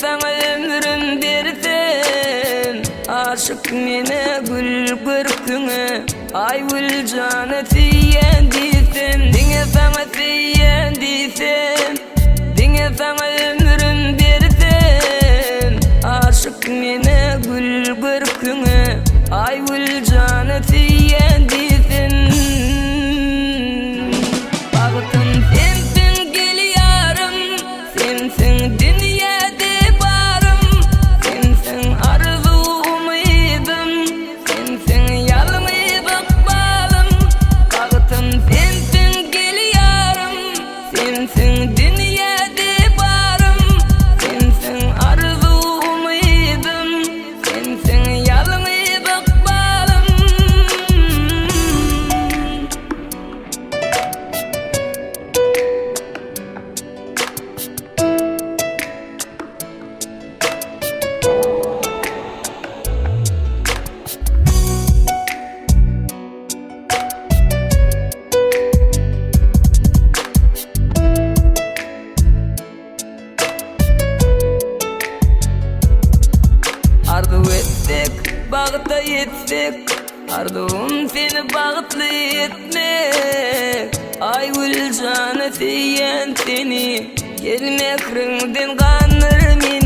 saňa ömrüm bersem Aşyk menä gül görküňe Aýgül jana söýýän diýsem Diňe saňa söýýän diýsem Diňe saňa ömrüm bersem Aşyk menä gül görküňe Aýgül jana söýýän diýsem Bagtym sensiň gel ýarym Sensiň dünýäde barym Sensiň arzuw umydym Sensiň ýalňyz ykbalym Bagtym sensiň gel ýarym Sensiň dünýäde barym Sensiň arzuw umydym Sensiň ýalňyz ykbalym. Arzuw etsek, bagta ýetsek, Arzuwym seni bagtly etmek. Aýgül jana söýýän seni, Gel mähriňden gandyr meni.